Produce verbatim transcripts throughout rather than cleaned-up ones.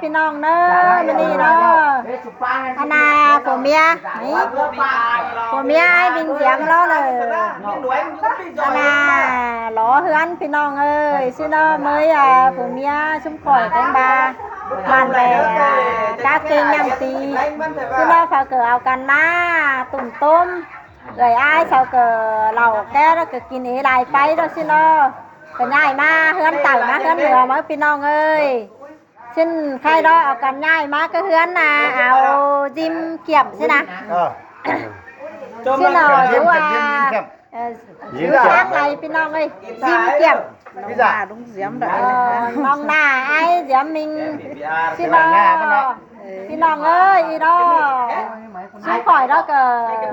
ꞌPi ꞌnọng ꞌnớ, ꞌmự ꞌnị ꞌnớ, ꞌa ꞌna phủ ꞌmía, phủ ꞌmía ải ꞌminh Diêm lo lỏ. ꞌA ꞌna lỏ ꞌhướn ꞌpi ꞌnọng ơi, ꞌsịn ꞌnớ ꞌmới phủ ꞌmía ꞌsúm khỏi kéng ꞌva bản ꞌvẹ cá kêng ꞌnặm ti. ꞌSịn ꞌnớ phaư ꞌcọ au căn ꞌmá tủm ꞌtốm, ꞌgới ải sau ꞌcọ lảu ké ꞌnớ ꞌcọ kin ế lai ꞌpáy ꞌnớ ꞌsịn ꞌnớ. ꞌCọ ꞌnhại ꞌmá ꞌhướn tảu ꞌmá ꞌhướn lửa ꞌmá ꞌpi ꞌnọng ơi. ꞌSịn khay ꞌnớ au căn ꞌnhại ꞌmá cá ꞌhướn ꞌna, au ꞌdím kiểm ꞌsịn ꞌna. ꞌSịn ꞌnớ dú ꞌa, ꞌdím kiểm. Ác lai ꞌpi ꞌnọng ơi, ꞌdím kiểm. ꞌNọng ꞌna ải Diêm ꞌminh. ꞌSịn ꞌnớ ꞌpi ꞌnọng ơi, ꞌnị ꞌnớ ꞌsúm khỏi ꞌnớ ꞌcọ,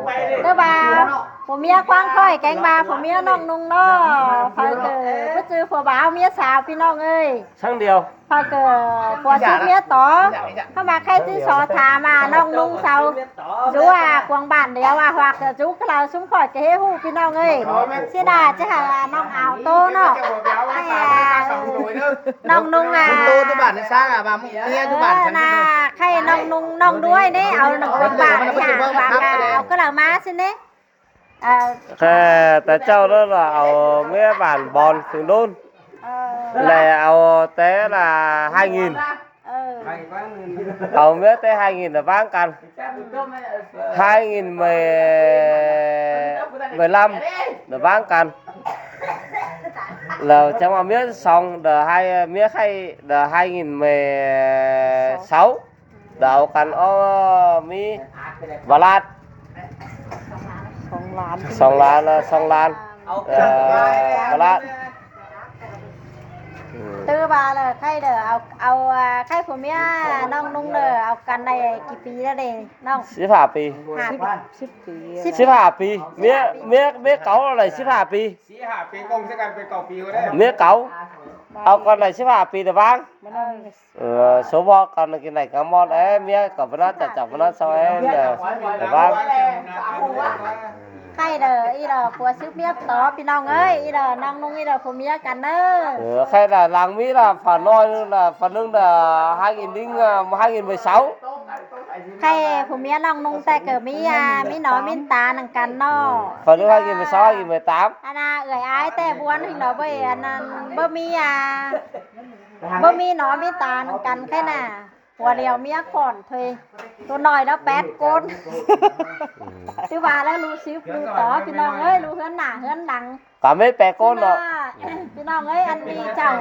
ꞌtứ ꞌva phủ ꞌmía ꞌquám khỏi kéng ꞌva phủ ꞌmía ꞌnọng ꞌnung ꞌnớ, phaư ꞌcọ báu ꞌchư phủ báo ꞌmía sau ꞌpi ꞌnọng ơi. Săng điêu. Phaư ꞌcọ pua súp ꞌmía tó. ꞌHáu ꞌva khay ꞌchí so tham ꞌnọng ꞌnung sau, dú ꞌa cuông bản điêu ꞌa hoặc ꞌcọ dú ꞌcọ lau ꞌsúm khỏi ꞌcọ ꞌhế ꞌhụ ꞌpi ꞌnọng ơi. ꞌSịn ꞌna ꞌchí hảư ꞌnọng au ꞌtố ꞌnớ. Khay ꞌnọng ꞌnung ꞌa, ꞌtố ꞌtứ bản ꞌsáng ꞌa, ꞌva ꞌmía ꞌtứ bản ꞌsáng ꞌna. Khay ꞌnọng ꞌnung ꞌnọng đuối ꞌnị, au ꞌnọng cuông bản ꞌnị hả, hoặc ꞌcọ lau ꞌmá ꞌsịn ꞌnị. Khay ta ꞌchạu ꞌnớ ꞌlạ au ꞌmía bản Bòn Sương Đốn. Lỏ au té ꞌlạ hai nghìn. Au ꞌmía té hai nghìn lỏ ꞌváng căn. Hai nghìn mười, mười lăm lỏ ꞌváng căn. Lỏ chắng ꞌva ꞌmía song lỏ hai, ꞌmía khay lỏ hai nghìn mười sáu. Đa au căn ó ꞌmí ꞌva ꞌlạ. Song lan. Song lan, ꞌva ꞌlạ. ꞌTứ ꞌva lỏ khay đa au, au, ꞌa, khay phủ ꞌmía ꞌnọng ꞌnung đa au căn ꞌnị ꞌkị pi ꞌlẹo đê ꞌnọng? Síp hả pi. Hả pi. Síp hả pi. ꞌMía, ꞌmía, ꞌmía cáu ꞌnị síp hả pi. ꞌMía cáu. Au căn ꞌnị síp hả pi đa ꞌváng. Số ꞌva căn ꞌnị kin ꞌnị cá ꞌmón é, ꞌmía ꞌcọ báu ꞌnặn, chả chảu báu ꞌnặn sau é, đa ꞌváng. Khay đa, ꞌnị đa pua súp ꞌmía tó ꞌpi ꞌnọng ơi, ꞌnị đa ꞌnọng ꞌnung ꞌnị đa phủ ꞌmía căn ꞌnớ. Khay đa lăng ꞌmí đa phả ꞌnọi ꞌnưng đa, phả ꞌnưng đa hai nghìn đinh, ꞌa, hai nghìn mười sáu. Khay phủ ꞌmía ꞌnọng ꞌnung ꞌtẹ ꞌcọ ꞌmí, ꞌa, ꞌmí ꞌnọi ꞌmí ta nẳng căn ꞌnớ. Phả ꞌnưng hai nghìn mười sáu, hai nghìn mười tám. ꞌA ꞌna ꞌgới ải ꞌtẹ ꞌbuôn ꞌhịn ꞌnớ ꞌvới, ꞌa ꞌnặn báu ꞌmí, ꞌa, báu ꞌmí ꞌnọi ꞌmí ta nẳng căn khay ꞌna. Pua điêu ꞌmía cỏn thôi. ꞌTô ꞌnọi ꞌnớ pét ꞌcốn. ꞌTứ ꞌva ꞌlẹo ꞌlụk síp ꞌlụk tó ꞌpi ꞌnọng ơi, ꞌlụk ꞌhướn ꞌna ꞌhướn lăng. Cá mết pé ꞌcốn ꞌnớ. ꞌPi ꞌnọng ơi, ăn đi chảu.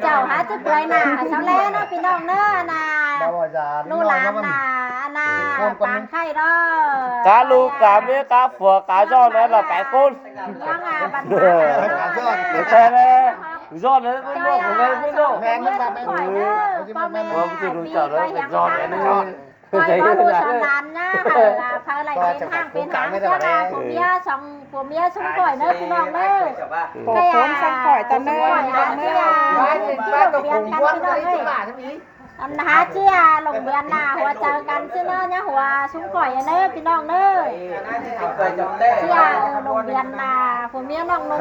Chảu hák ꞌchư pưai ꞌna, sau ꞌlé ꞌnớ ꞌpi ꞌnọng ꞌnớ, ꞌna. ꞌLụk lan ꞌna, ꞌna, pang khay ꞌnớ. Cá ꞌlụk, cá mết, cá phua, cá ꞌdọn ꞌnớ lỏ pé ꞌcốn. ꞌMướng ꞌa, văn hóa. ꞌTẹ ꞌnớ, ꞌdọn ꞌnớ, ꞌmướng ꞌnớ, ꞌmướng ꞌnớ. Comment ꞌnớ, comment ꞌnớ, ꞌpi ꞌpi hăng ꞌnị. Khỏi ꞌnớ ꞌlụk lan ꞌnớ, hả, là phaư đảy pên hang pên háng, ꞌchí là phủ ꞌmía song, phủ ꞌmía ꞌsúm khỏi ꞌnớ ꞌpi ꞌnọng ꞌnớ. Phủ ꞌcốn song khỏi ꞌtẹ ꞌnớ, ꞌpi ꞌnọng ꞌnớ. Ăn hả ꞌchí lông biên ꞌna, hua chaư căn ꞌchí ꞌnớ, ꞌnhá hua ꞌsúm khỏi ꞌnớ ꞌpi ꞌnọng ꞌnớ. ꞌChí, ơ, lông biên ꞌna, phủ ꞌmía ꞌnọng ꞌnung.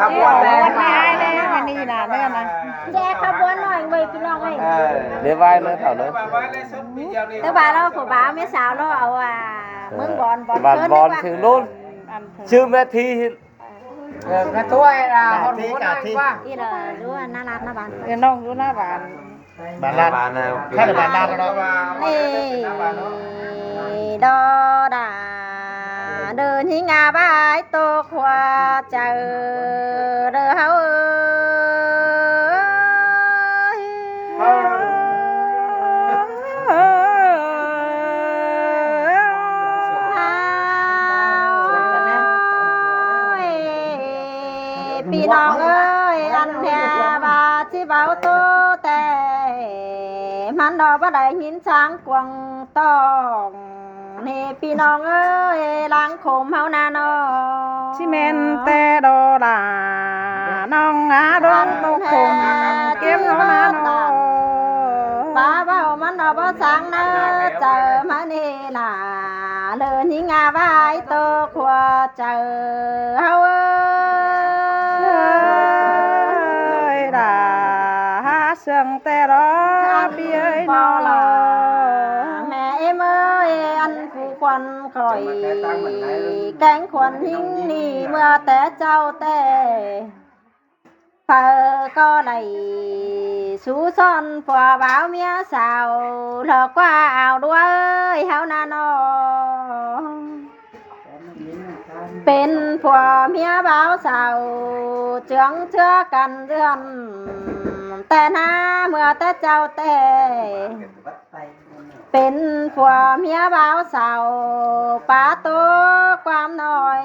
ꞌChí khắp ꞌbuôn ꞌnọi ꞌvới ꞌpi ꞌnọng ơi. Đé ꞌvái ꞌnớ thảu ꞌnớ. ꞌTứ ꞌva ꞌlẹo phủ báo ꞌmía sau ꞌlẹo au, ơ, ꞌmướng Bòn, Bòn bản Bòn Sương Đốn. ꞌChư ꞌmía Thi. Ờ, ꞌmía Thi, ꞌmía Thi. ꞌNọng dú ꞌna bản. Bản ꞌlạ. Khay ꞌnị bản ꞌlạ ꞌnớ. Ê, đo đa, đơ ꞌnhính ꞌa bái tô khua chaư, đơ ꞌháu ơi. ꞌPi ꞌnọng ơi, ăn ꞌnị ꞌva ꞌchí báu tô ꞌtẹ, ꞌmắn đo báu đảy ꞌnghín ꞌsáng cuông tỏng. ꞌNị ꞌpi ꞌnọng ơi, lăng khôm ꞌháu ꞌna ꞌnớ. ꞌChí ꞌmen ꞌtẹ đo đa, ꞌnọng ꞌa đon tô khôm kiếp ꞌháu ꞌna ꞌnớ. Báu báu ꞌmắn đo báu ꞌsáng ꞌnớ, chaư ꞌmá ꞌnị lả, đơ ꞌnhính ꞌa bái tô khua chaư ꞌháu ơi. Đa hák Sương té ꞌló ꞌpi ơi ꞌnọ. Mẹ em ơi, ăn phủ khuôn khỏi kéng khuôn ꞌhính ꞌnị ꞌmưa té ꞌchạu té. Phaư ꞌcọ đảy sú son phua báo ꞌmía sau, ꞌlọ ꞌquá au đuối hảư ꞌnặn ꞌnọ. Pên phua ꞌmía báo sau, ꞌchương ꞌchưa căn dươn, té ꞌna ꞌmưa té ꞌchạu té. Pên phua ꞌmía báo sau, pá ꞌtố ꞌquám ꞌnọi,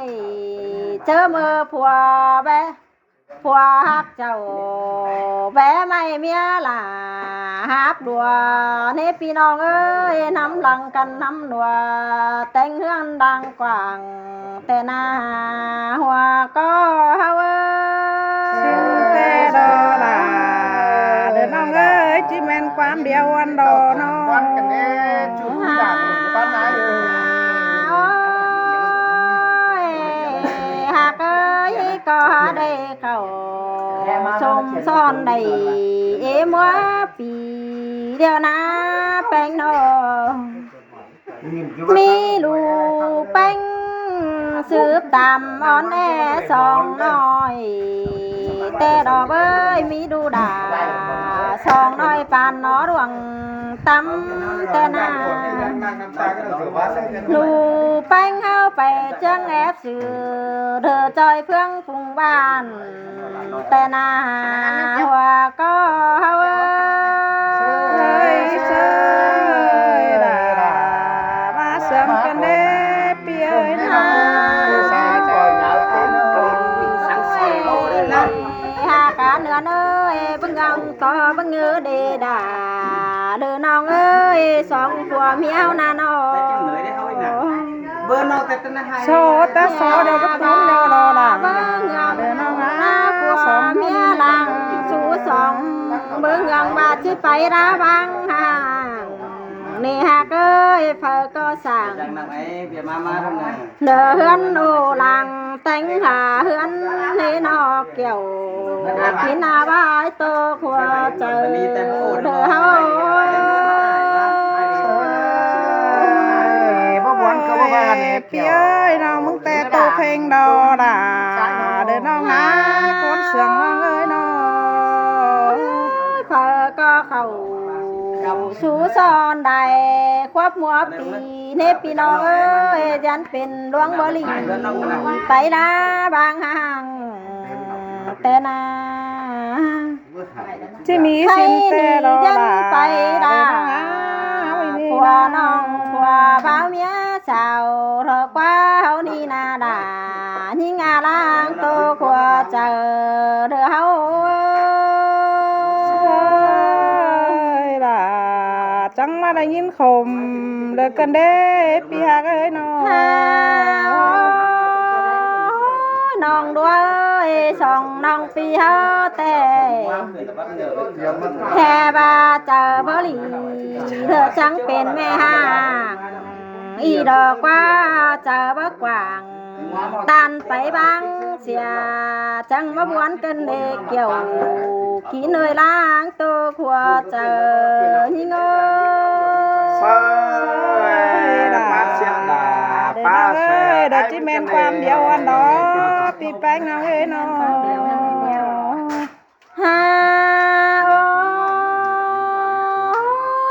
ꞌchớ ꞌmưa phua bé, phua ꞌhặc chảu bé ꞌmạy ꞌmía lả háp đua. ꞌNé ꞌpi ꞌnọng ơi, ꞌnăm lăng căn ꞌnăm đua, téng ꞌhướn đang quảng té ꞌna hua ꞌcọ ꞌháu ơi. Sương té ꞌló lả, đơ ꞌnọng ơi, ꞌchí ꞌmen ꞌquám điêu ăn đo ꞌnọ. Ôi, ꞌhặc ơi, ꞌcọ hả đảy khảu sôm son đảy ꞌmưa ꞌpi điêu ꞌna ꞌpéng ꞌnọ. ꞌMí ꞌlụk ꞌpéng sứp tam ón é song ꞌnọi, té ꞌlọ ꞌvới ꞌmí đu đa song ꞌnọi păn ꞌnọ đuông tắm té ꞌna. ꞌLụk ꞌpéng ꞌháu pay ꞌchương ép sư, đơ ꞌchoi ꞌphướng phung ꞌván té ꞌna hua ꞌcọ ꞌháu ơi. Sơi đa, ꞌmá sương căn đé ꞌpi ơi ꞌnọ. Hả cá nưa ơi, bưng ngăng to bưng ngư đê đà, đơ ꞌnọng ơi, song phua ꞌmía ꞌnặn ꞌnọ. Sô ta sô đơ bá tún đơ ꞌló lả. Đơ ꞌnọng ꞌna, phua song ꞌmía lăng sú song, bưng ngăng bá ꞌchí pay đa bang hăng. ꞌNị ꞌhặc ơi, phaư ꞌcọ sảng. Đơ ꞌhướn ꞌnụ lăng téng hả ꞌhướn ꞌnị ꞌnọ kiẻo. Kín ꞌna bái tô khua chaư đơ ꞌháu. Bá buôn ꞌcọ bá ꞌván ꞌpi ơi ꞌnọng, ꞌmứng té tô kheng đo đa. Đơ ꞌnọng ꞌna, khốn sương ꞌnọng ơi ꞌnọ. Phaư ꞌcọ khảu sú son đảy khuốp ꞌmua ꞌpi. ꞌNé ꞌpi ꞌnọng ơi, dán pên ꞌluống báu ꞌlịnh pay đa bang hăng té ꞌna. ꞌChí ꞌmí khay sín té ꞌló dán lả pay đa. Đơ ꞌnọng ꞌna, ꞌmí ꞌnị phua ꞌnọng phua báo ꞌmía sau, ꞌlọ ꞌquá ꞌháu ꞌnị ꞌna đa. ꞌNhính a lăng tô khua chaư đơ ꞌháu ơi. Sơi đa, chắng ꞌmá đảy ꞌnghín khôm đơ căn đé ꞌpi ꞌhặc ơi ꞌnọ. Hả ơi, ꞌnọng đuối song ꞌnọng ꞌpi ꞌháu té. Khe bá chaư báu ꞌlịnh, đơ chắng pên ꞌme hăng. ꞌI đo ꞌquá chaư báu quảng. ꞌTan pay bang sia, chắng báu buôn căn đê kiẻo. Kín ơi lăng tô khua chaư ꞌnhính ơi. Sơi đa, pá sương đa, đơ ꞌnọng ơi, đơ ꞌchí ꞌmen ꞌquám điêu ăn đo ꞌpi ꞌpéng ꞌnọng ơi ꞌnọ. Hả ơi,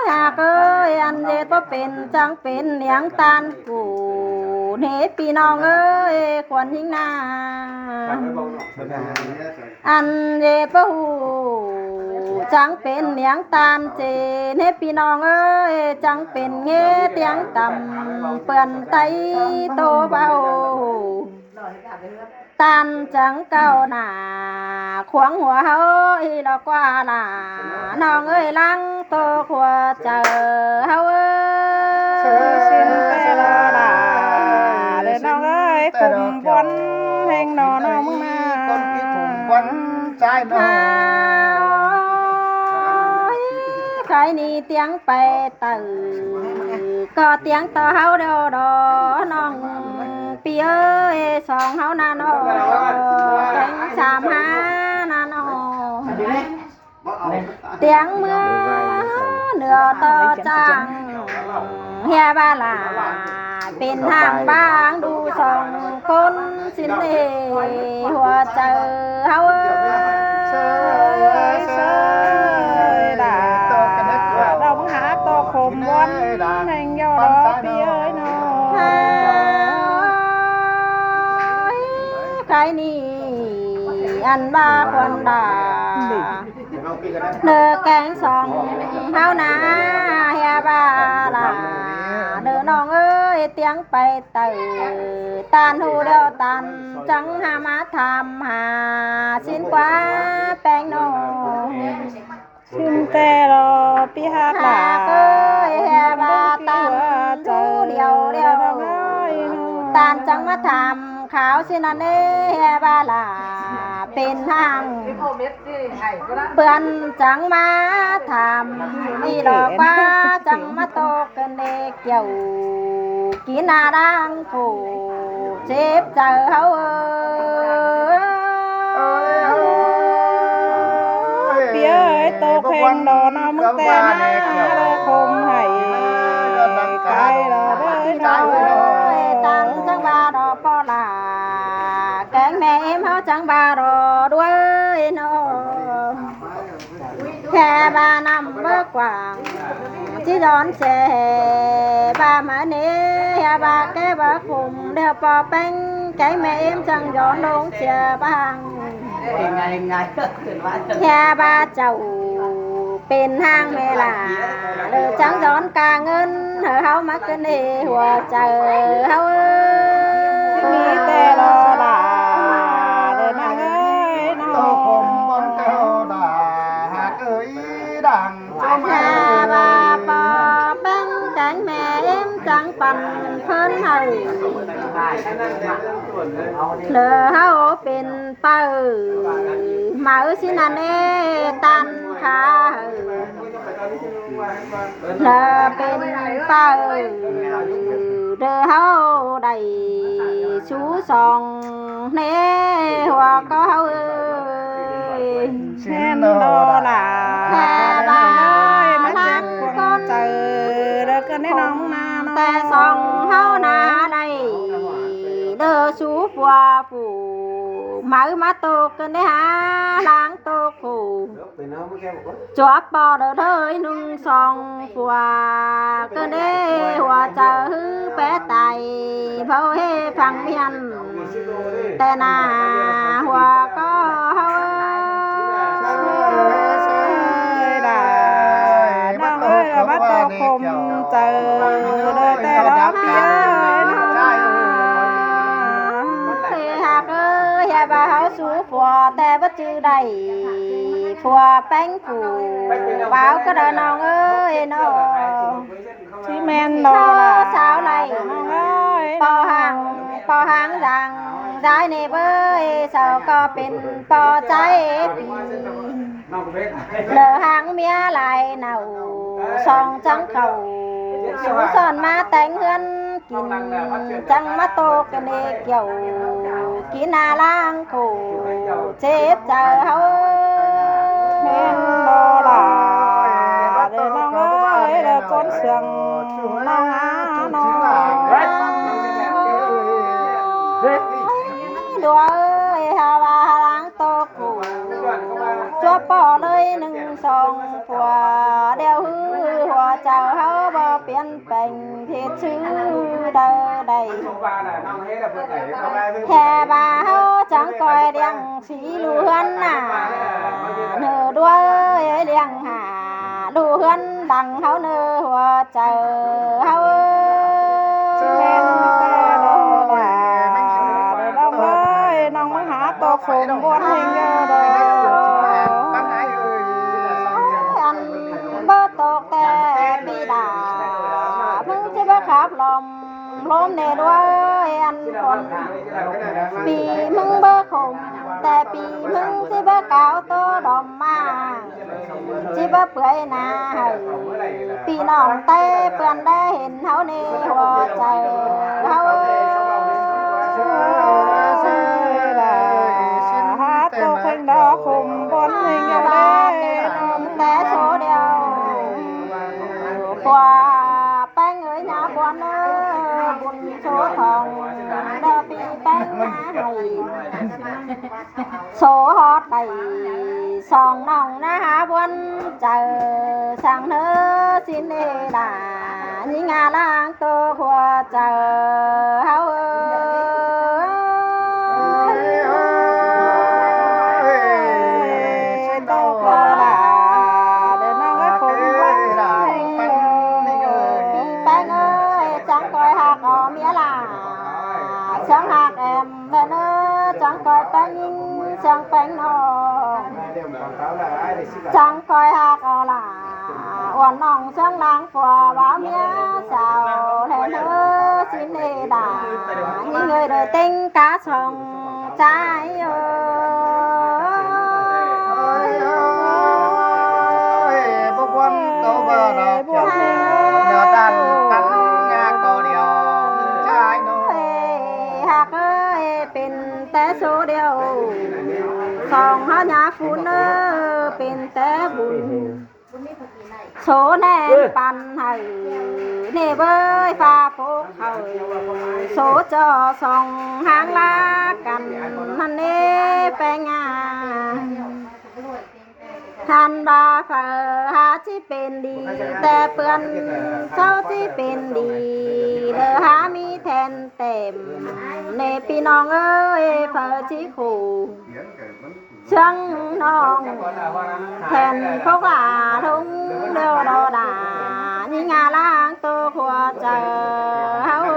ꞌhặc ơi, ăn ꞌdệt báu pên chắng pên ꞌliếng ꞌtan cú. ꞌNé ꞌpi ꞌnọng ơi, khuôn ꞌhính ꞌna. Ăn ꞌdệt báu hủ chắng pên ꞌliếng ꞌtan chê. ꞌNé ꞌpi ꞌnọng ơi, chắng pên ꞌnghé ꞌtiếng tăm pươn tay tô báu. ꞌTan chắng ꞌcọ nả khuống hua ꞌháu ꞌi ꞌlọ ꞌquá lả. ꞌNọng ơi lăng tô khua chaư ꞌháu ơi. Sưng té ꞌló lả, đơ ꞌnọng ơi, khum buôn ꞌhéng ꞌnọ ꞌnọng ꞌmứng ꞌna. Khái ꞌnị ꞌtiếng pay tảu ꞌcọ ꞌtiếng ꞌto ꞌháu đeo đo ꞌnọng ꞌpi ơi, song ꞌháu ꞌna ꞌnọ, kéng sam hả ꞌna ꞌnọ. Tiếng mưa nửa to chang hia ba là pên hàng bang đu song ꞌcốn xin ê hua chaư ꞌháu ơi. Đau ꞌmứng hák ꞌto khôm ꞌvón ꞌhêng dau lo ꞌpi ơi ꞌnọ. Khai ni ăn ba khuôn đa nơ kéng song ꞌháu na hia ba là nơ ꞌnọng ơi. Tiếng pay tảy ꞌtan hu điêu ꞌtan chắng ha ꞌmá tham ha xin ꞌquá ꞌpéng ꞌnọ. Xin ꞌtẹ lo ꞌpi hák hák ơi hia ba ꞌtan hu điêu điêu ꞌtan chắng ꞌmá tham kháo xin ăn ê hia ba là pên hàng ꞌpươn chắng ꞌmá tham đi lo ꞌquá chắng ꞌmá tô cơn đê kiểu kín na đang khổ chếp chaư ꞌháu ơi. ꞌPi ơi tô khêng đo ꞌnọng ꞌmứng ꞌtẹ na lơ khôm hảy cái lo bơi ꞌnọ. Ơi ꞌtan chắng ba đo ꞌpo là kéng ꞌme ꞌếm ꞌháu chắng ba đo đuối ꞌnọ. Hia ba năm bơ quảng ꞌchí dón xe hia ba ꞌmá nê hia ba ké bơ khôm điêu ꞌpo ꞌpéng kéng ꞌme ꞌếm chắng dón lông xe bang. Hia ba chảu pên hàng ꞌme là lơ chắng dón ca ꞌngớn hảư ꞌháu ꞌmá cơn ê hua chaư ꞌháu ơi. ꞌTẹ lo là lơ ꞌnọng ơi ꞌnọng. Tô khôm ꞌvón ꞌcáu đa hák ơi đang chó ꞌmá hia ba ꞌpo ꞌpéng kéng ꞌme ꞌếm chắng păn phớn hảư lơ ꞌháu pên pau máư xin ăn ê ꞌtan khá hảư. Lơ pên pau đơ ꞌháu đảy sú song nê hua ꞌcọ ꞌháu ơi. Xin đo là hia ba ꞌmá chếp cuông chaư đơ cơn ê ꞌnọng na ꞌnọ. ꞌTẹ song ꞌháu na đảy đơ sú phua phủ máư ꞌmá tô cơn ê hả láng tô khổ. Chua ꞌpo đơ đơi ꞌnưng song phua cơn ê hua chaư ꞌhứ pé tai báu ê phăng miên ꞌtẹ na hua ꞌcọ ꞌháu ơi. Đa ꞌnọng ơi ꞌmá tô khôm chaư đơ ꞌtẹ lo ꞌpi ơi ꞌnọng. Ê hák ơi hia ba ꞌháu sú phua ꞌtẹ báu ꞌchư đảy phua ꞌpéng phủ báo ꞌcọ đơ ꞌnọng ơi ꞌnọ. ꞌChí ꞌmen lo là sáo đảy ꞌnọng ơi ꞌpo hàng ꞌpo hàng dang dai nê bơi sau ꞌcọ pên ꞌpo cháy pi. Lơ háng ꞌmía lai nảu song chắng khảu sú son ꞌmá téng ꞌhướn kin chắng ꞌmá tô cơn ê kiểu kín na láng khổ chếp chaư ꞌháu. ꞌMen lo là đơ ꞌnọng ơi đơ ꞌcốn sương ꞌnọng hả ꞌnọng. Đuối ơi hia ba láng tô khổ chua ꞌpo đơi ꞌnưng song phua điêu ꞌhứ hua chaư ꞌháu báu piến peng thiệt chứ đơ đảy. Hia ba ꞌháu chắng coi điêng sí lu ꞌhướn nả nơ đuối ơi điêng hả lu ꞌhướn lăng ꞌháu nơ hua chaư ꞌháu ơi. ꞌNọng ơi ꞌnọng ꞌmá hák tô khôm ꞌvón ꞌhêng dau lo. Ăn báu tô ꞌtẹ pi đa ꞌmứng ꞌchí báu khắp lom lom nê đuối ăn khuôn. Pi ꞌmứng báu khôm ꞌtẹ pi ꞌmứng ꞌchí báu cáo tô đom ꞌmá ꞌchí báu pưới na hảư ꞌpi ꞌnọng té ꞌpươn đé hên ꞌháu nê hua chaư ꞌháu ơi. Hák tô khêng đo khôm ꞌvón ꞌhêng dau đé ꞌnọng. Pua ꞌpéng ơi, ꞌnhá ꞌbuôn ới, bun số thong đa ꞌpi ꞌpéng ꞌnhá hảy. Số hót đảy song ꞌnọng ꞌnhá hák ꞌbuôn chaư, săng ꞌnớ ꞌsịn ê đa, ꞌnhính a ꞌláng tô khua chaư ꞌháu ơi. Tô khua đa, đe ꞌnọng ới, khôn ꞌpéng ꞌpéng ơi, chắng ꞌcoi hák o ꞌmía lả, chắng hák em ꞌmen ới, chắng ꞌcoi ꞌpéng ꞌnhính, chắng ꞌpéng ꞌnọng, chắng ꞌcoi hák o lả. Uôn ꞌnọng chắng ꞌláng pua báu ꞌmía sau ꞌlẹo ꞌnớ ꞌsịn ê đa, ꞌnhính ơi đảy ꞌtếng cá song ꞌchái ơi. Ôi, ôi, bố ꞌbuôn tô ba đọc ꞌchọ, ꞌnhá tan păn ꞌnhá co điêu, ꞌchái ꞌnớ. Ôi, hák ơi, pên té số điêu, song ꞌháu ꞌnhá phun ới, pên té bun. Số ꞌnén păn hảư, ꞌnị ꞌvới ꞌphạ phốc hảư, số ꞌchọ song ꞌháng ꞌlạ căn ꞌnặn ꞌnị ꞌpéng a. Hăn ꞌva phaư hák ꞌchí pên đi, té ꞌpươn ꞌchọ ꞌchí pên đi, đảy hák ꞌmí then tẻm. ꞌNị ꞌpi ꞌnọng ơi, phaư ꞌchí khổ ꞌchương ꞌnọng, then khốc lả ꞌlống điêu đo đa, ꞌnhính a ꞌláng tô khua chaư ꞌháu ơi.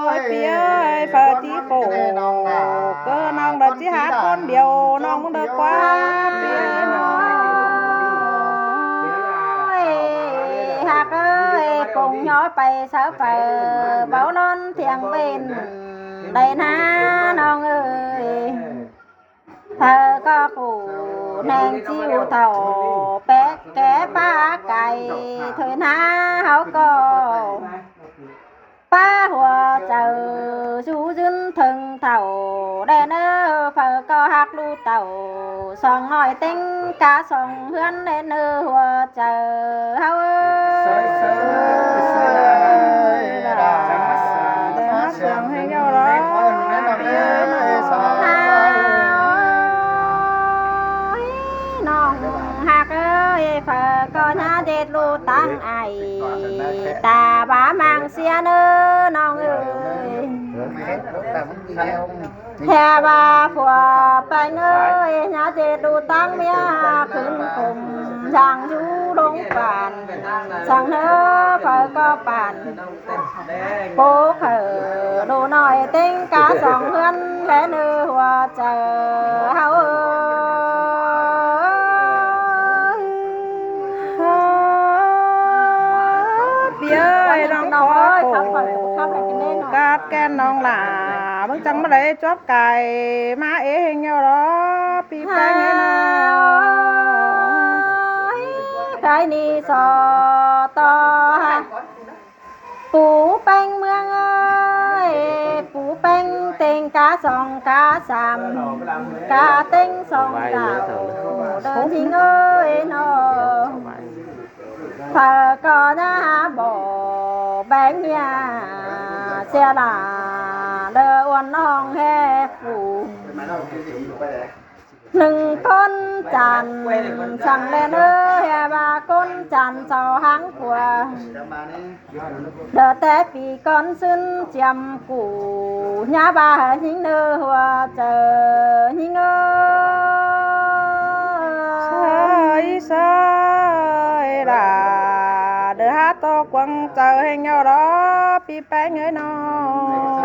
Ôi, ꞌpi ơi, phaư ꞌchí khổ, ꞌcọ ꞌnọng đảy ꞌchí hák ꞌcốn điêu, ꞌnọng ꞌmắn đảy ꞌquá ꞌpi ơi ꞌnọng. Ôi, hák ơi, pông ꞌnhó pay sáư phaư, báu ꞌnón thiêng ꞌvến đảy ꞌná ꞌnọng ơi. Phaư ꞌcọ khổ ꞌneng ꞌchí ꞌu thảu, pék ké ꞌpá cai, thôi ꞌná ꞌháu ꞌcọ ꞌpá hua chaư, sú dưn thơng thảu đen ới, phaư ꞌcọ hák ꞌlụk tảu, song ꞌnọi ꞌtếng cá song ꞌhướn đen ới, hua chaư ꞌháu ơi. Sơi, sơi, sơi, đa, đa, sương ꞌhéng ꞌnhó lo, ꞌpi ơi ꞌnọng. Ôi, ꞌnọng hák ơi, phaư ꞌcọ ꞌnhá ꞌdệt ꞌlụk ꞌtáng ai, ta bá mang sia ꞌnớ ꞌnọng ơi. Hê ꞌva phua ꞌpéng ơi, ꞌnhá ꞌdệt ꞌlụk ꞌtáng ꞌmía khửn khôm, dáng dú ꞌlống pản, săng ꞌnớ phaư ꞌcọ pản. Pô khảư ꞌlụk ꞌnọi ꞌtếng cá song ꞌhướn đen ới, hua chaư ꞌháu ơi. ꞌPi ơi, ꞌnọng ꞌnọng ơi, khắp khỏi, khắp khỏi cái nét nó. Cát ken ꞌnọng lả, ꞌmứng chắng ꞌmá đảy chuốp cai, ꞌmá ế ꞌhéng ꞌnhó lo, ꞌpi ꞌpéng ới ꞌnọng. Cái ni so to ha. Pú ꞌpéng ꞌmướng ơi, pú ꞌpéng ꞌtếng cá song cá sam, cá ꞌtếng song đảo, đơ ꞌnhính ơi ꞌnọ. Phaư ꞌcọ ꞌnhá bók ꞌpéng ꞌnhá, sia lả đơ uôn ꞌnọng ꞌhế phủ. ꞌNưng ꞌcốn chăn săng đen ới, hê ꞌva ꞌcốn chăn sau ꞌháng pua. Đơ té ꞌpi ꞌcốn ꞌsứn chiêm củ, ꞌnhá ꞌva ꞌhính ꞌnớ, hua chaư ꞌhính ơi. Sơi, sơi, đa, đơ hák tô quăng chaư ꞌhéng ꞌnhó lo, ꞌpi ꞌpéng ới ꞌnọng.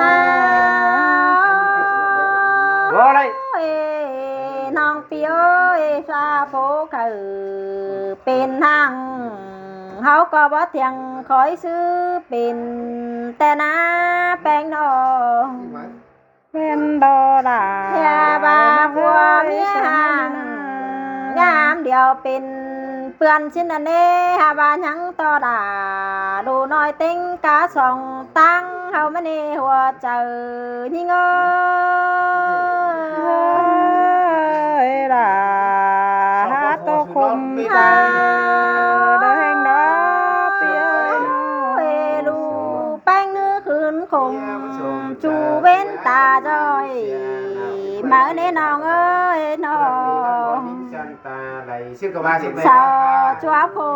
Ôi, ꞌnọng ꞌpi ơi, sa pô khảư pên ꞌháng, ꞌháu ꞌcọ báu thiêng khói ꞌsứ pên té ꞌná ꞌpéng ꞌnọ. ꞌMen đo đa. Hê ꞌva phua ꞌmía ꞌháng, ꞌnhám điêu pên ꞌpươn ꞌsịn ꞌnặn ế, hê ꞌva ꞌnhắng ꞌto đa, ꞌlụk ꞌnọi ꞌtếng cá song ꞌtáng ꞌháu ꞌmá ꞌnị, hua chaư ꞌnhính ơi. Ơi đa, Hảư đảy ꞌhéng đó ꞌpi ơi. Ê ꞌlụk ꞌpéng ꞌnư khửn khôm, ꞌchu bến ta ꞌdọi, máư ꞌnê ꞌnọng ơi ꞌnọng. Sau ꞌchua khổ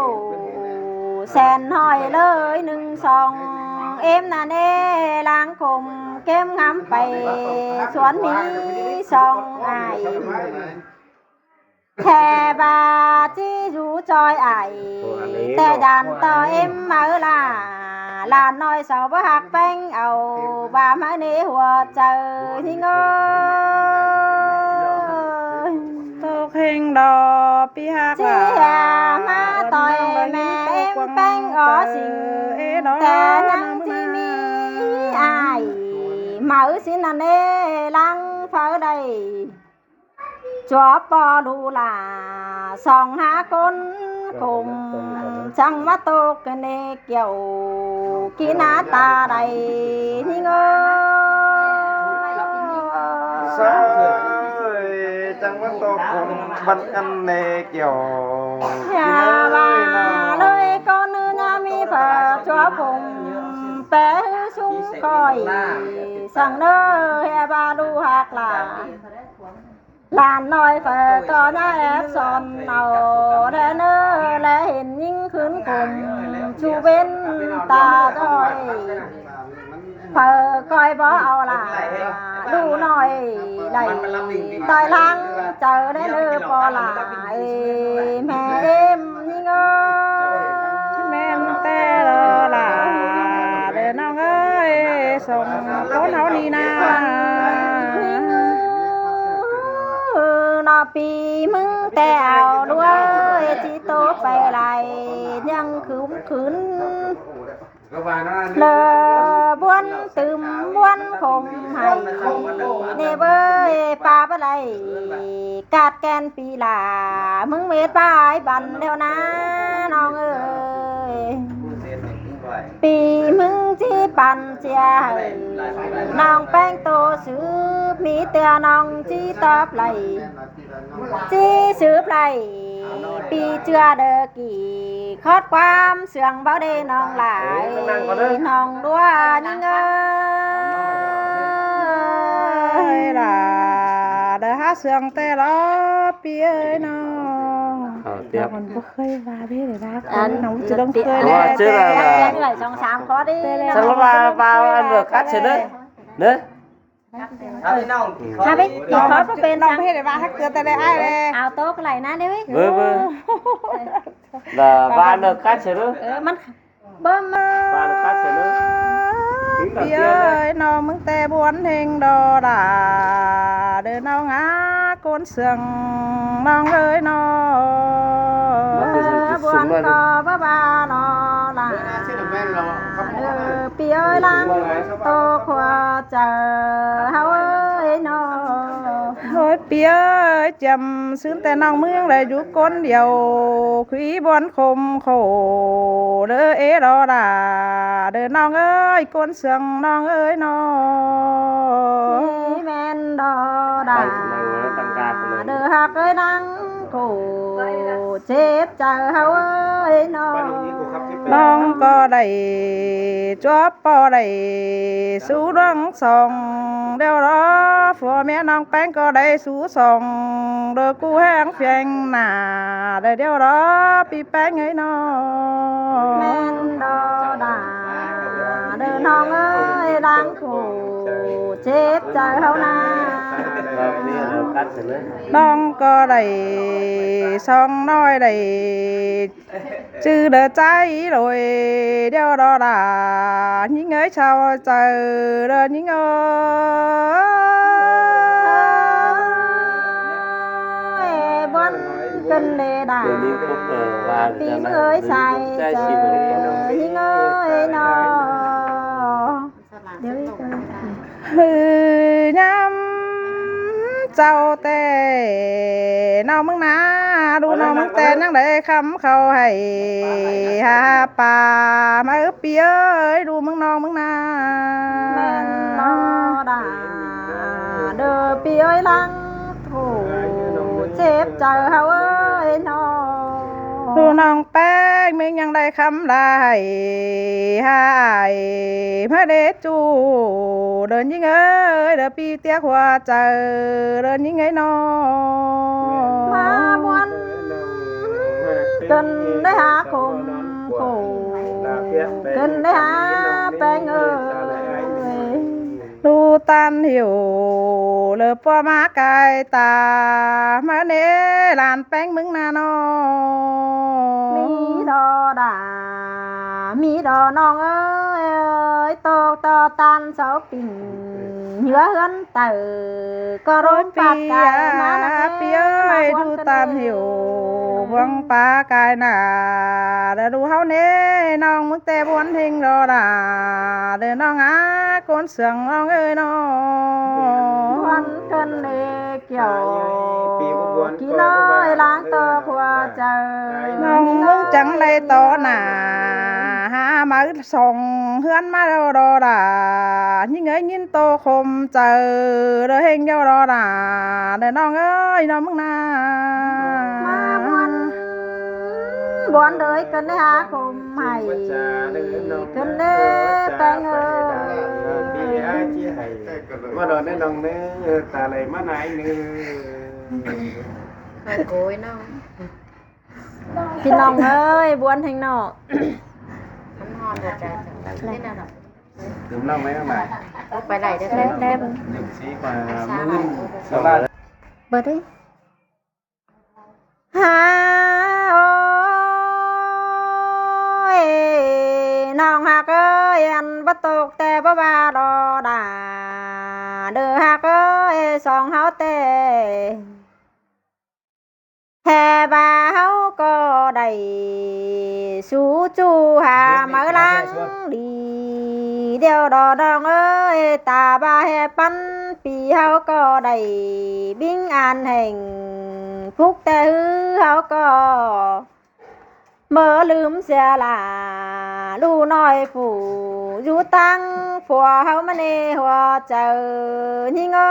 sen hỏi ꞌlới ꞌnưng song, ꞌếm ꞌnặn ê ꞌláng khôm kém ngắm pay suốn mí song ai. Khe ꞌva ꞌchí dú ꞌchoi ai, ꞌtẹ dản ꞌtọ ꞌếm máư lả. Lả ꞌnọi sau báu ꞌhặc ꞌpéng au, ꞌva máư ꞌnê hua chaư ꞌnhính ơi. Tốc ꞌhéng đó ꞌpi ꞌhặc ꞌchí lả, hả ꞌmá ꞌtoi ꞌmé ꞌếm ꞌpéng ó sing. ꞌTẹ ꞌnhắng ꞌchí mí ai, máư ꞌsịn ꞌnặn ê ꞌláng pháư đảy. ꞌChua ꞌpo ꞌlụk lả song hả ꞌcốn khôm, chắng ꞌmá tốc ꞌnê kiẻo, kí ná ta đảy ꞌnhính ơi. Chắng ꞌmá tốc khôm băn ꞌnặn ꞌnê kiẻo. Hả ꞌva ꞌlới ꞌcốn ꞌnư ꞌnhá mí phaư ꞌchua khôm, pé ꞌhứ sung khỏi săng ꞌnớ hả ꞌva ꞌlụk ꞌhặc lả. Lả ꞌnọi phaư ꞌtọ ꞌnhá ép son au, ꞌlẹ ꞌnớ ꞌlẹ hên ꞌnhính khửn khôm, ꞌchu bến ta ꞌdọi. Phaư ꞌcoi báu au lả, ꞌlụk ꞌnọi đảy ꞌtoi ꞌláng chaư ꞌlẹ ꞌnớ ꞌpo lả, ê ꞌmé ꞌếm ꞌnhính ơi. ꞌMen ꞌtẹ ꞌlọ lả, đảy ꞌnọng ơi, song ꞌcốn ꞌháu ꞌnị ná. ꞌNọ ꞌpi ꞌmứng ꞌtẹ au ꞌlúa, ê ꞌchí ꞌtố pay lai, ꞌnhắng khửn khửn. Lỏ ꞌbuốn tứm ꞌbuốn khôm hảy, ꞌnê bới ꞌpa báu đảy, ꞌcặt ken ꞌpi lả, ꞌmứng mết bái băn ꞌlẹo ná ꞌnọng ơi. ꞌPi ꞌmứng ꞌchí păn ꞌchưa hảư ꞌnọng ꞌpéng ꞌtố sứp, ꞌmí ꞌtưa ꞌnọng ꞌchí tóp đảy. ꞌChí sứp đảy, ꞌpi ꞌchưa đơ kỉ khót ꞌquám sương báu đê ꞌnọng lai, ꞌnọng ꞌlúa ꞌnhính ơi. Lả đơ hả sương ꞌtẹ ꞌlọ ꞌpi ơi ꞌnọng. Ờ, tiếp. Còn báu khơi ꞌva bết đảy ꞌva khơi, ꞌnọng ꞌchí đơng khơi đảy. Ơ, chứ là, là song sam khót đi. Song ꞌva, ꞌva ăn được cắt sớn đấy. Đấy. Hả báu, kỉ khót báu pên ꞌnọng săng. Báu đảy ꞌva ꞌhặc ꞌtưa ꞌtẹ đảy ai đảy. Au tốc lai ná đê. Bơ, bơ. Là ꞌva ăn được cắt sớn đấy. Ơ, ꞌmắn bơ ꞌmắn. ꞌPi ơi, ꞌnọng ꞌmứng ꞌtẹ ꞌbuốn ꞌhéng đó lả, đơ ꞌnọng ꞌnhá ꞌcốn sương ꞌnọng ơi ꞌnọng. ꞌBuốn ꞌcọ báu ꞌva lo lả. Đơ ꞌpi ơi ꞌláng ꞌtố khua chaư ꞌháu ơi ꞌnọng. Ôi ꞌpi ơi, chiêm sưn ꞌtẹ ꞌnọng ꞌmướng đảy dú ꞌcốn điêu, khuy ꞌbuốn khôm khổ, đơ ê đó lả, đơ ꞌnọng ơi, ꞌcốn sương ꞌnọng ơi ꞌnọng. ꞌChí ꞌmen đó lả, đơ ꞌhặc ơi ꞌláng khổ, chếp chaư ꞌháu ơi ꞌnọng. ꞌNọng ꞌcọ đảy chuốp ꞌpo đảy sú ꞌluống song, ꞌlẹo đó phua ꞌmía ꞌnọng ꞌpéng ꞌcọ đảy sú song, đơ ꞌcú ꞌhéng phiêng nả, đơ ꞌlẹo đó ꞌpi ꞌpéng ơi ꞌnọng. ꞌMen đó lả, đơ ꞌnọng ơi, ꞌláng khổ chếp chaư ꞌháu ná. ꞌNọng ꞌcọ đảy song ꞌnọi đảy ꞌchư đơ ꞌchái ꞌlới, ꞌlẹo đó lả ꞌnhính ơi, sau chaư đơ ꞌnhính ơi. Ê, ꞌbuốn cơn đê đả, ꞌpi ơi, sai chaư ꞌnhính ơi ꞌnọng. ꞌHư ꞌnhám sau ꞌtẹ ꞌnọng ꞌmướng ná, đu ꞌnọng ꞌmướng ꞌtẹ ꞌnhắng đảy khắm khảu hảy hả ꞌpa ꞌmá ꞌpi ơi, đu ꞌmướng ꞌnọng ꞌmướng ná. ꞌMen đó lả, đơ ꞌpi ơi, ꞌláng khổ chếp chaư ꞌháu ơi ꞌnọng. ꞌLụk ꞌnọng ꞌpéng ꞌmướng ꞌnhắng đảy khắm lai hả ai ꞌmá đé ꞌchu. Đin ꞌnhính ơi, đin ꞌpi tiếc hua chaư, đin ꞌnhính ơi ꞌnọ. ꞌMá ꞌmuôn ꞌcợn đảy hả khôm khổ, ꞌcợn đảy hả ꞌpéng ơi. ꞌLụk ꞌtan hảư ꞌlớ ꞌpọ ꞌmá cai ta ꞌmá ꞌnê lan ꞌpéng ꞌmướng ꞌnặn ꞌnọ. ꞌMí ꞌló đa, ꞌmí ꞌló ꞌnọng ơi, ꞌtộc ꞌto ꞌtan sau pinh, ꞌhứa ꞌhướn tảu ꞌcọ ꞌlốm pát cai ꞌmá ꞌnặn ꞌnê. ꞌPi ơi, ꞌlụk ꞌtan hảư ꞌmuôn ꞌpá cai nả, đin ꞌlụk ꞌháu ꞌnê ꞌnọng ꞌmướng ꞌtẹ ꞌmuôn ꞌhêng ꞌló đa, đin ꞌnọng ꞌhá ꞌcốn sương ꞌnọng ơi ꞌnọ. ꞌMá ꞌcợn đảy kiẻo, ꞌpi ꞌnọng ơi, lăng ꞌtộc hua chaư. ꞌNọng ꞌmướng chắng đảy ꞌto nả hả máư song ꞌhướn ꞌmá ꞌló đa, ꞌnhính ơi ꞌnhính ꞌtộc khôm chaư, đin ꞌhêng ꞌló đa, đin ꞌnọng ơi, ꞌnọng ꞌmướng ꞌnặn. ꞌMá ꞌmuôn ꞌcợn đảy hả khôm hảư, ꞌcợn đảy ꞌpéng ơi. ꞌMá đon ꞌnọng ꞌnớ, ta đảy ꞌmá nải ꞌnớ. ꞌPi ꞌnọng ơi, ꞌmuôn ꞌhêng ꞌnọ. Đảy đảy đảy. Bật đi. Hả ơi, ꞌnọng ꞌhặc ơi, ăn báu ꞌtộc ꞌtẹ báu ꞌva ꞌló đa, đin ꞌhặc ơi, song ꞌháu ꞌtẹ. Hé ꞌva ꞌháu ꞌcọ đảy sú ꞌchu hả máư lăng đi điêu đo ꞌnọng ơi, ta ꞌva hé păn ꞌpi ꞌháu ꞌcọ đảy bình an hạnh phúc ꞌtẹ ꞌhứ ꞌháu ꞌcọ ꞌmớ ꞌlứm sia lả ꞌlụk ꞌnọi phủ dú ꞌtáng phua ꞌháu ꞌmá ꞌnê hua chaư ꞌnhính ơi.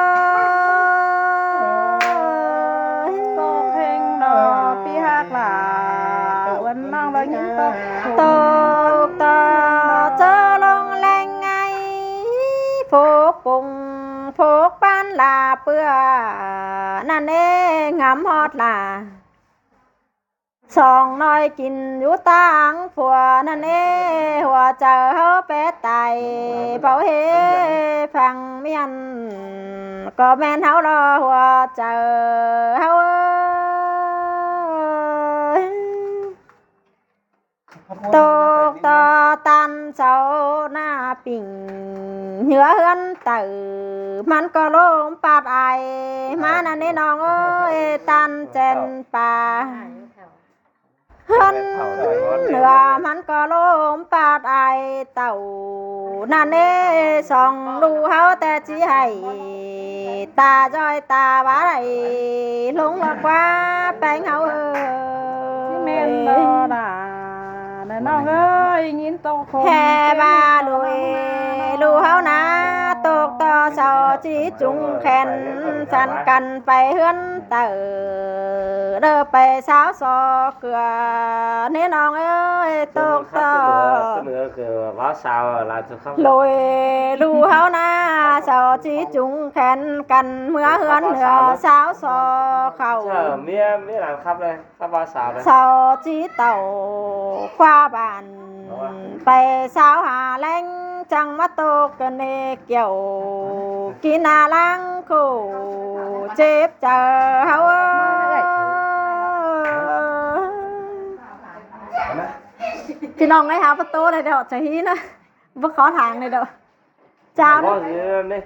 ꞌTộc ꞌhêng ꞌnọ ꞌpi ꞌhặc lả, ꞌuôn ꞌnọng ꞌva ꞌnhính ꞌtộc. ꞌTộc ꞌto ꞌchớ ꞌlống ꞌleng ꞌngai, phốc pung phốc ꞌpán lả ꞌpưa ꞌnặn ꞌnê ngắm ꞌhọt lả. Song ꞌnọi kin dú ꞌtáng phua ꞌnặn ꞌnê, hua chaư ꞌháu pét tai, páo ꞌhế phăng ꞌmiên, ꞌcọ ꞌmen ꞌháu ꞌlo hua chaư ꞌháu ơi. ꞌTộc ꞌto ꞌtan sau ꞌná pinh, ꞌhứa ꞌhướn tảu ꞌmắn ꞌcọ ꞌlốm pát ai ꞌmá ꞌnặn ꞌnê ꞌnọng ơi, ꞌtan chén pa. ꞌHướn ꞌnưa ꞌmắn ꞌcọ ꞌlốm pát ai tảu ꞌnặn ꞌnê, song ꞌlụk ꞌháu ꞌtẹ ꞌchí hảy ta ꞌdoi ta ꞌva đảy ꞌlống ꞌlọ ꞌquá ꞌpéng ꞌháu ơi. ꞌMen ꞌló đa, ꞌnọng ơi, ꞌnhính ꞌtộc khôm. Hé ꞌva lui ꞌlụk ꞌháu ꞌná, ꞌtộc ꞌto sau ꞌchí chung khen săn căn pay ꞌhướn tảu, đảy pay sáo so ꞌcứa ꞌnê ꞌnọng ơi, ꞌtộc ꞌto. Lui ꞌlụk ꞌháu ꞌná, sau ꞌchí chung khen căn ꞌmứa ꞌhướn ꞌnưa sáo so khảu. Sau ꞌchí tảu ꞌquá bản pay sáo hả ꞌleng, chắng ꞌmá ꞌtộc ꞌcợn ꞌnê kiẻo kin ꞌna ꞌláng khổ chếp chaư ꞌháu ơi. ꞌPi ꞌnọng ơi, hả báu ꞌtố đảy đo ꞌchí ꞌnị ꞌnớ, báu khó tháng đảy đo. Chao ꞌnớ.